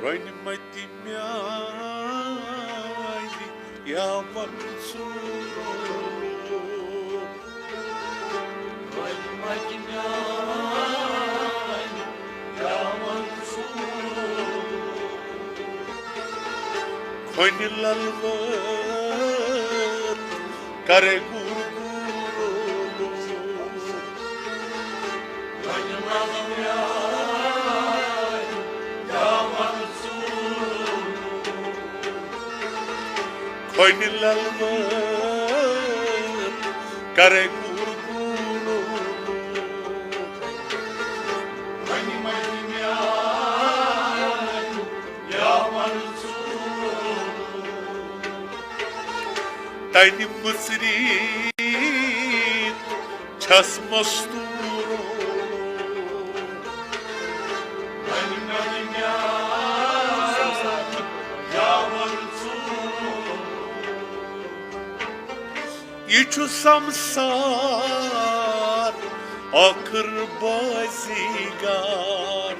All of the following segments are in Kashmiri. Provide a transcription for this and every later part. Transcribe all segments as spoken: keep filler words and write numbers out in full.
رۄنہِ متہِ میانہِ یاون ژوٗرو۔ رۄنہِ متہِ میانہِ یاون ژوٗرو۔ کھۄنہِ للوت کرے گوٗر گوٗر۔ کھۄنہِ للوت کرے گوٗر گوٗر۔ تنہِ مُژرِتھ چھس مستوٗر۔ یہِ چھُ سمسار ٲخٕر بٲزی گار۔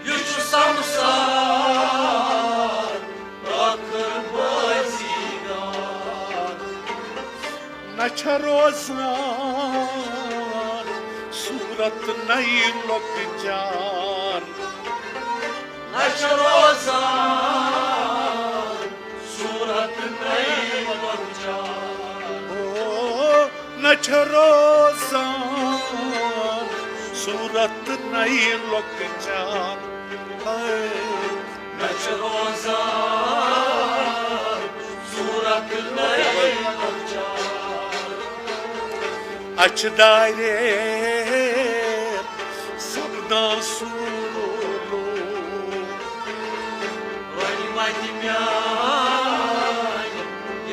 یہِ چھُ سمسار ٲخٕر بٲزی گار۔ نہ چھےٚ روزان صوٗرت نَیہِ لۄکچار۔ نہ چھےٚ روزان صوٗرت نَیہِ لۄکچار۔ او، نہ چھےٚ روزان صوٗرت نَیہِ لۄکچار۔ ہے۔ نہ چھےٚ روزان صوٗرت نَیہِ لۄکچار۔ اچھِ دارِ سپدان سوٗرو۔ رۄنہِ متہِ میانہِ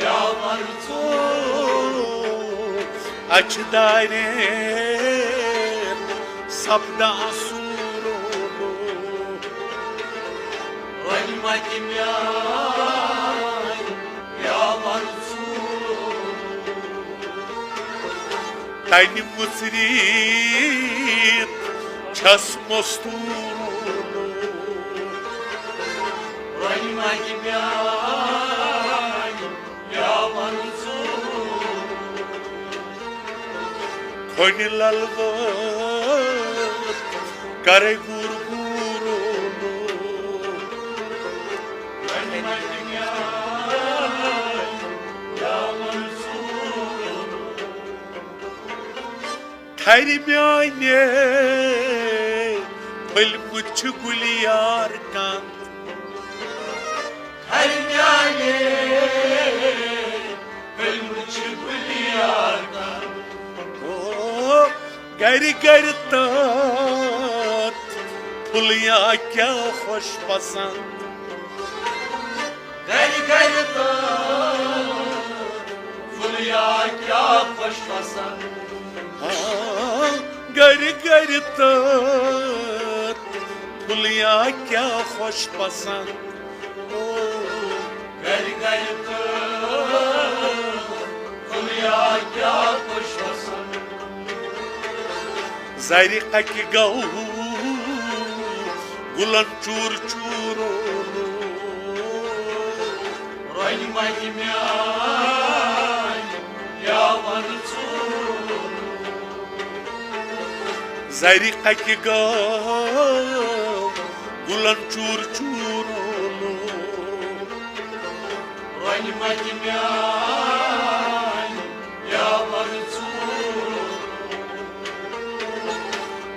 یاون ژوٗرو۔ اچھِ دارِ سپدان سوٗرو۔ رۄنہِ متہِ میانہِ یاون ژوٗرو۔ تنہِ مُژرِتھ چھس مستوٗر۔ رۄنہِ متہِ میانہِ یاون ژوٗرو۔ کھۄنہِ للوت کرے گوٗر گوٗر۔ تھرِ میانہِ پھٔلمٕتۍ چھِ گُلیار کند۔ تھرِ میانہِ پھٔلمٕتۍ چھِ گُلیار کند۔ او، گرِ گرِ تتھ پھُلیہ کیٛاہ خۄش پسند۔ گرِ گرِ تتھ پھُلیہ کیٛاہ خۄش پسند۔ ہاں، گرِ گرِ تتھ پھُلیہ کیٛاہ خۄش پسند۔ او، گرِ گرِ تہٕ دُنیا کیٛاہ خۄش پسند۔ زرِ اکہِ گوٚو گُلن چوٗر چوٗر۔ رۄنہِ متہِ میانہِ یاون ژوٗر۔ زرِ اکہِ گوٚو گُلن چوٗر چوٗر۔ رۄنہِ متہِ میانہِ یاون ژوٗر۔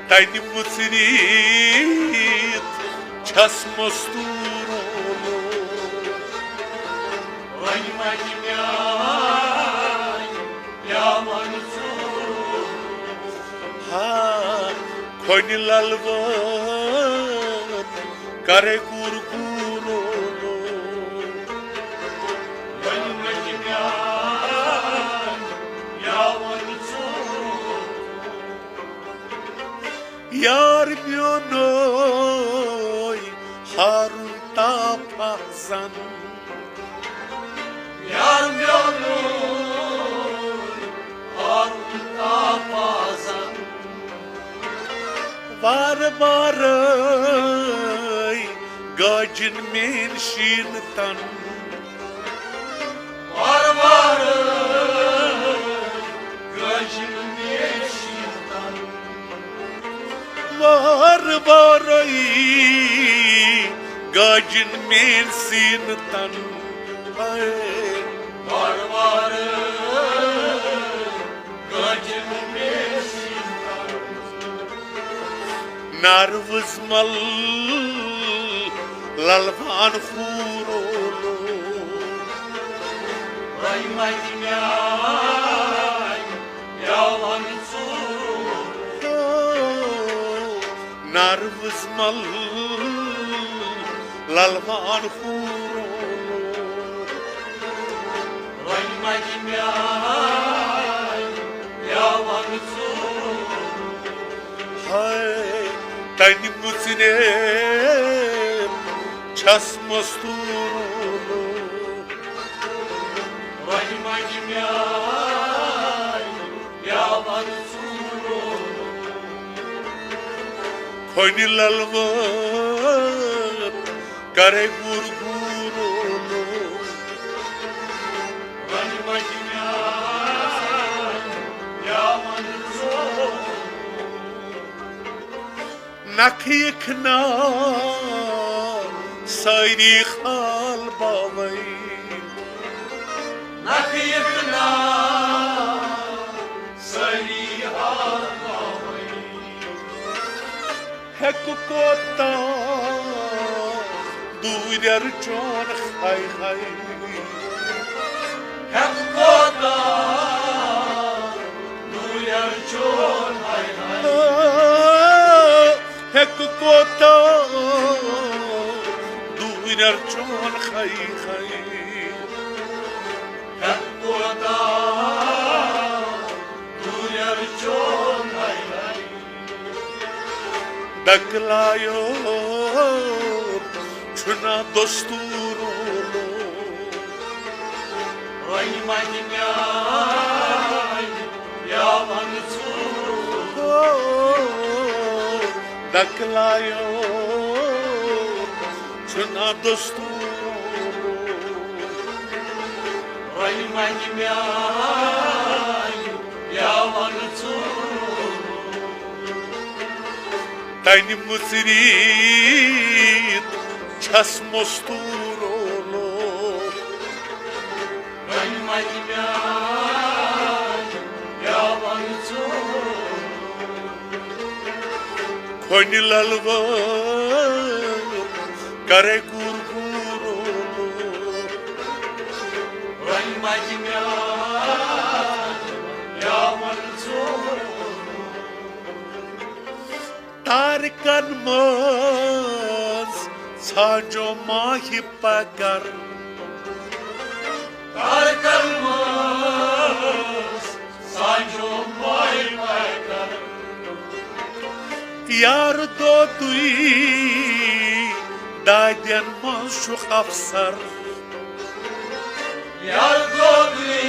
تنہِ مُژرِتھ چھس مستوٗر۔ رۄنہِ متہِ میانہِ یاون ژوٗر۔ ہا، کھۄنہِ للوت کرے گوٗر گوٗر۔ کھۄنہِ متہِ میانہِ یاون ژوٗر۔ یار میونُے ہارُن تاپھ زن۔ یار میونُے ہارُن تاپھ زن۔ وارٕ وارٕ گاجن مین شین تن۔ وار وار گاجن مین شین تن۔ وار وار گاجن مین سین تن۔ اے۔ وار وار گاجن مین سین تن۔ ناروز مل للوان خورولو۔ رحمت میان یاون ژورولو۔ ناروز مل للوان خورولو۔ رحمت میان یاون ژورولو۔ ہاے، تنہِ مُژرِ چھَس مستوٗر۔ رحمت میٛانہِ یاوَن ژوٗر۔ کھۄنہِ لَلوٕ کرے گُر گُر۔ رحمت میٛانہِ یاوَن ژوٗر۔ نکھٕ یِکھ نا سٲری حال باوَے۔ نکھٕ یِکھ نا سٲری حال باوَے۔ ہیٚکہٕ کوتاہ دوٗرٮ۪ر چون ہاے ہاے۔ ہیٚکہٕ کوتاہ دوٗرٮ۪ر چون ہاے ہاے۔ ہیٚکہٕ کوتاہ دوٗرٮ۪ر چون ہاے ہاے۔ ہیٚکہٕ کوتاہ دوٗرٮ۪ر چون ہاے ہاے۔ دکلایو چھُنا دستوٗر۔ رحمت میٛانہِ یاوَن ژوٗر۔ دکلایو چھُنا دستوٗر۔ رحمت میٛانہِ یاوَن ژوٗر۔ تنہِ مُژرِتھ چھَس مستوٗر۔ رحمت میٛانہِ یاوَن ژوٗر۔ کھۄنہِ لَلوٕ کرے گُر گُر۔ رحمت میٛانہِ یاوَن ژوٗر۔ تارکن منٛز ژھانٛجو ماہہِ پگر۔ تارکن منٛز ژھانٛجو ماہہِ پگر۔ یار دودُے دادٮ۪ن منٛز چھُ افسر۔ یار دودُے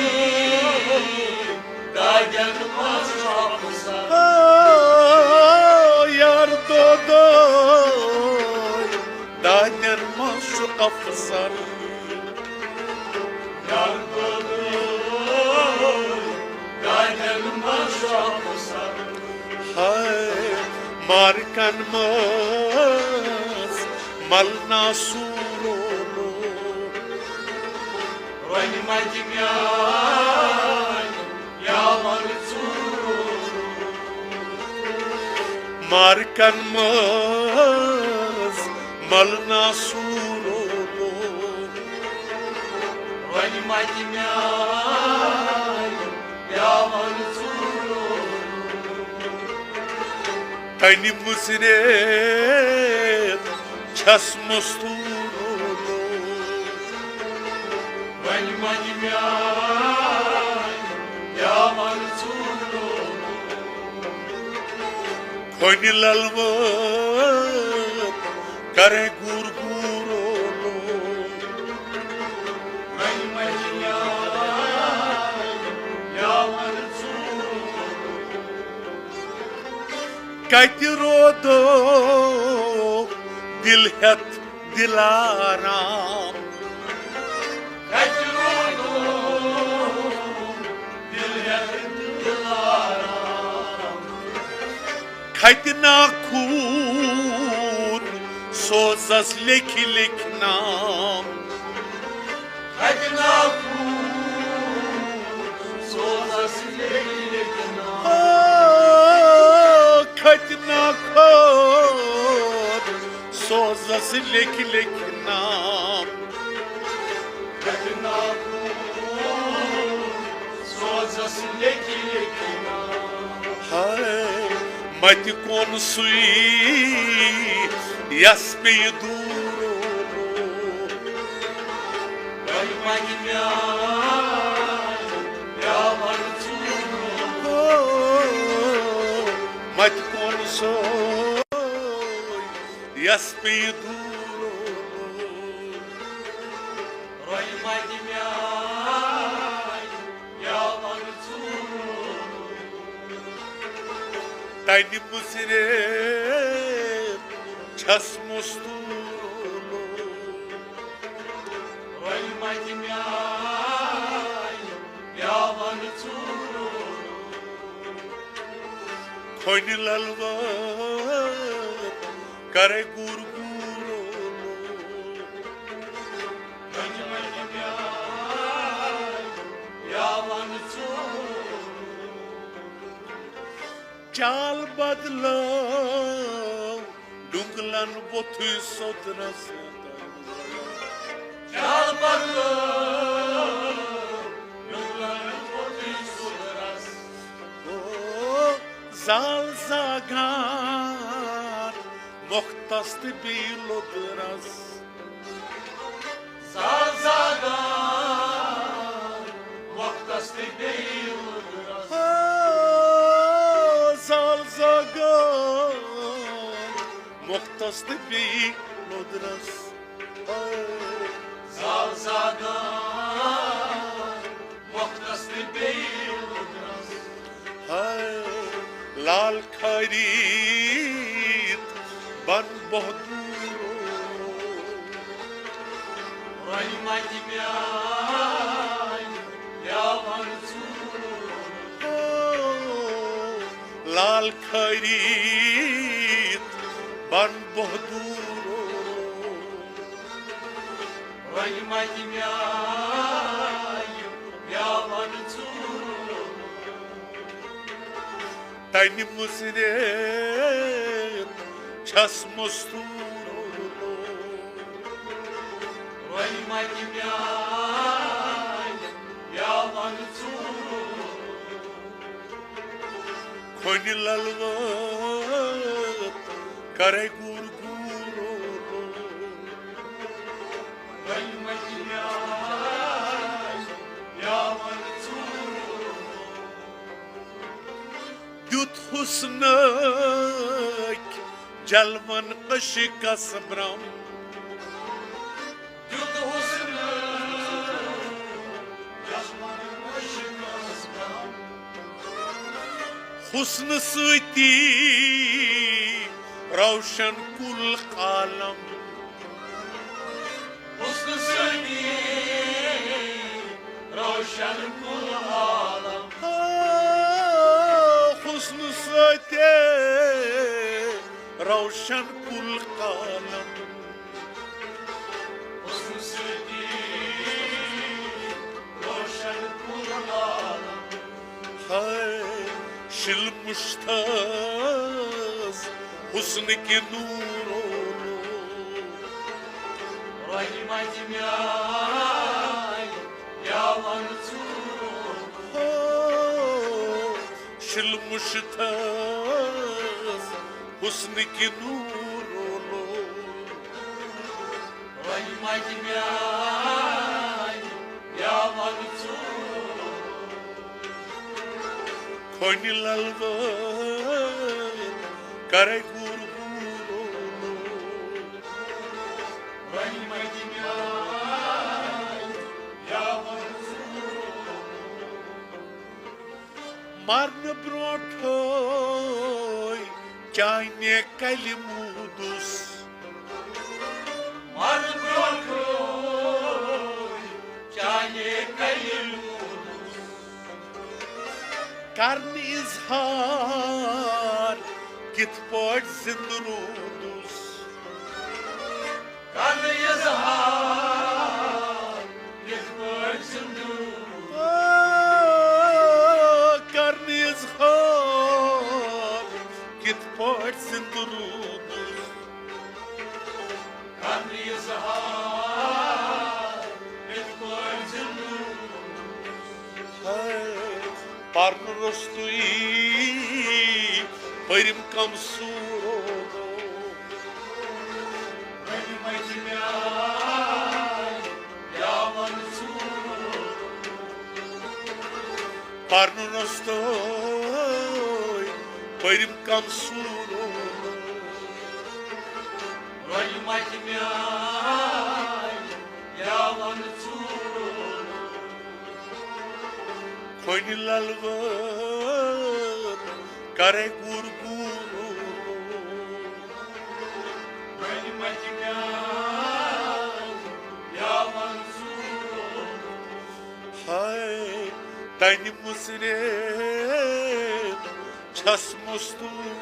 دادٮ۪ن منٛز چھُ افسر۔ آ، یار دودُے دادٮ۪ن منٛز چھُ افسر۔ یار دودُے دادٮ۪ن منٛز چھُ افسر۔ ہاے، مارکن منٛز ملنا سورولو۔ رحمت میٛانہِ یاوَن ژوٗر۔ مارکن منٛز ملنا سورولو۔ رحمت میٛانہِ یاوَن ژوٗر۔ تنہِ مُژرِتھ چھَس مستوٗر۔ رحمت میٛانہِ یاوَن ژوٗر۔ کھۄنہِ لَلوٕ کرے گُر گُر۔ کتہِ رودو دل ہیتھ دلارام۔ کتہِ روٗدُم دِل ہٮ۪تھ دلارام؟ کھتہِ نا خوٗن سوزس لیکھِ لیکھِ نام۔ کھتہِ نا خوٗن سوزس لیکھِ لیکھِ نام۔ آ، کھتہِ نا خوٗن سوزس لیکھِ لیکھِ نام۔ کھتہِ نا خوٗن سوزس لیکھِ لیکھِ نام۔ ہاے، متہِ کون سُے یس پیٚیہِ دوٗر۔ وۄنۍ متہِ میٛانہِ پیٛالن ژوٗر۔ متہِ کون سُے یس پیٚیہِ دوٗر۔ روٚہہِ متہِ میٛانہِ پیٛالن ژوٗر۔ تنہِ مُژرِ چھس مستوٗر۔ روٚہہِ متہِ میٛانہِ پیٛالن ژوٗر۔ کھۄنہِ للوت کرے گوٗر گوٗر۔ چال بدلٲو ڈُنگلن ووٚتھُے سوٚدرس۔ چال بدلٲو ڈُنگلن ووٚتھُے سوٚدرس۔ او زال زاگان مۄختس تہٕ بیٚیہِ لوٚدرس۔ زال زاگان مۄختس تہٕ بیٚیہِ لوٚدرس۔ آ، زال زاگان مۄختس تہٕ بیٚیہِ لوٚدرس۔ آ، زال زاگان مۄختس تہٕ بیٚیہِ لوٚدرس۔ ہاے لال خرید بن بہادر۔ روٚہہِ متہِ میٛانہِ پیٛالن ژوٗر۔ لال خرید بن بہادر۔ روٚہہِ متہِ میٛانہِ پیٛالن ژوٗر۔ تنہِ مُژرِ چھس مستوٗر۔ روٚہہِ متہِ میٛانہِ پیٛالن ژوٗر۔ کھۄنہِ للوت کرے گوٗر گوٗر۔ روٚہہِ متہِ میٛانہِ پیٛالن ژوٗر۔ دیُت حُسنٕکۍ جلوَن عشقَس برٛم۔ دیُت حُسنٕکۍ جلوَن عشقَس برٛم۔ حُسنہٕ سۭتی روشن کُل عالم۔ حُسنہٕ سۭتی روشن کُل عالم۔ آ، حُسنہٕ سۭتی روشن کُل عالم۔ حُسنہٕ سۭتی روشن کُل عالم۔ ہاے شِلمُش تھٲس حُسنہٕ کہِ نوٗرو۔ روٚہہِ متہِ میٛانہِ پیٛالن ژوٗر۔ ہو، شِلمُش تھٲس حُسنہٕ کہِ نوٗرو۔ روٚہہِ متہِ میٛانہِ پیٛالن ژوٗر۔ کھۄنہِ للوت کرے گوٗر گوٗر۔ روٚہہِ متہِ میٛانہِ پیٛالن ژوٗر۔ مرنہٕ برونٛٹھٕے چانہِ کلہِ موٗدُس۔ کرنہٕ اظہار کِتھ پٲٹھۍ زِندٕ روٗدُس۔ کرنہٕ اظہار کِتھ پٲٹھۍ زِندٕ روٗدُس۔ آ، کرنہٕ اظہار کِتھ پٲٹھۍ زِندٕ روٗدُس۔ کرنہٕ اظہار کِتھ پٲٹھۍ زِندٕ روٗدُس۔ ہے، پرنہٕ روٚستُے پٔرِم کم سوٗرو۔ پٔرِم مٔنٛزۍ میٛانہِ یاوَن سوٗرو۔ پرنہٕ روٚستُے پٔرِم کم سوٗرو۔ رۄلہِ مَتہِ میٛانہِ یاوَن ژوٗرو۔ کھۄنہِ لَلوٕ کرے گوٗر گوٗر۔ رۄلہِ مَتہِ میٛانہِ یاوَن ژوٗرو۔ ہاے، تَنہِ مُژرِ چھَس مستوٗر۔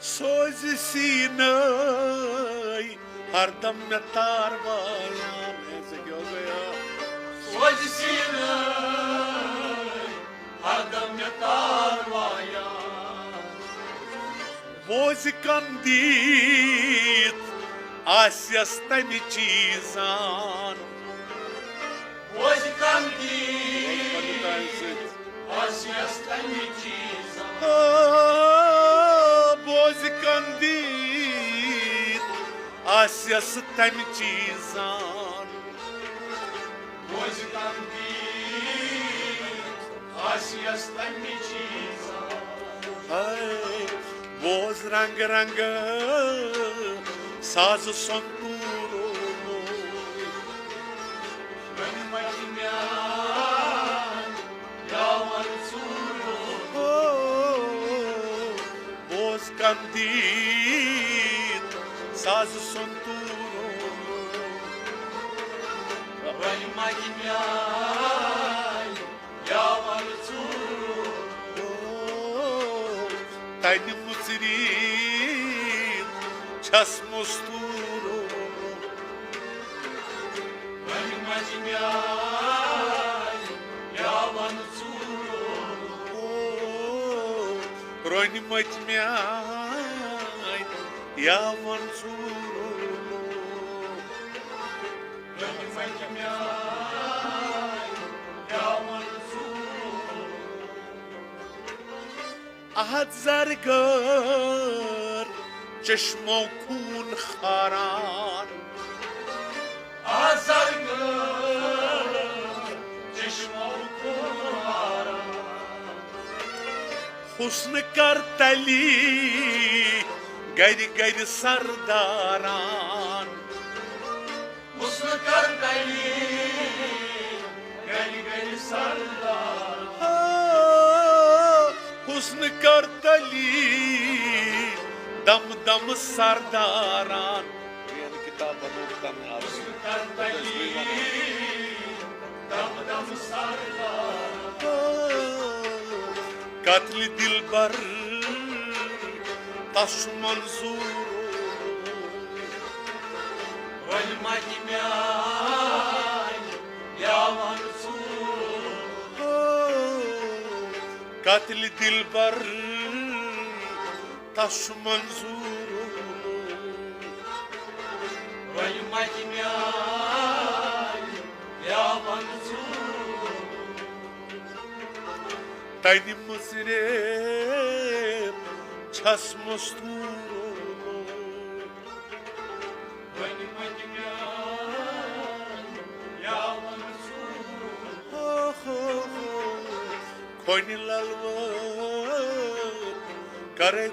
سوزِ سیٖنَے ہردم مےٚ تار وایان۔ ہے، ژےٚ کیٛاہ گوٚیا؟ سوزِ سیٖنَے ہردم مےٚ تار وایان۔ بوزِ کن دِتھ آسیٚس تمہِ چیٖزان۔ بوزِ کن دِتھ آسیٚس تمہِ چیٖزان۔ آ، بوزِ کن دِتھ آسیٚس تمہِ چیٖزان۔ بوزِ کن دِتھ آسیٚس تمہِ چیٖزان۔ ہاے، بوز رنگ رنگ ساز سنتورو۔ رنگ مَتہِ میٛانہِ یاوَن ژوٗرو۔ بوز کن دِتھ ساز سنتورو۔ رۄلہِ مَتہِ میٛانہِ یاوَن ژوٗرو۔ تَنہِ مُژرِتھ چھَس مستوٗرو۔ رۄلہِ مَتہِ میٛانہِ یاوَن ژوٗرو۔ رۄلہِ مَتہِ میٛانہِ یاوَن ژوٗرو۔ رۄلہِ مَتہِ میٛانہِ یاوَن ژوٗرو۔ اَتھ زرگر چشمو خوٗن خاران۔ اَتھ زرگر چشمو خوٗن خاران۔ حُسنہٕ کر تلی گرِ گرِ سرداران۔ حُسنہٕ کر تلی گرِ گرِ سردار۔ آ، حُسنہٕ کر تلی دم دم سرداران۔ یہِ کِتاب بنوو تَمہِ آز۔ حُسنہٕ کر تلی دم دم سردار۔ آ، قتلِ دلبر تس چھُ منظوٗر۔ رۄلہِ مَتہِ میٛانہِ یاوَن ژوٗرو۔ قتلِ دلبر تس چھُ منظوٗر۔ رۄلہِ مَتہِ میٛانہِ یاوَن ژوٗرو۔ تَنہِ مُژرِتھ چھَس مستوٗرو۔ وۄنۍ مَتہِ میٛانہِ یاوَن ژوٗرو۔ ہو، ہو، ہو۔ کھۄنہِ لَلوٕ کَرَے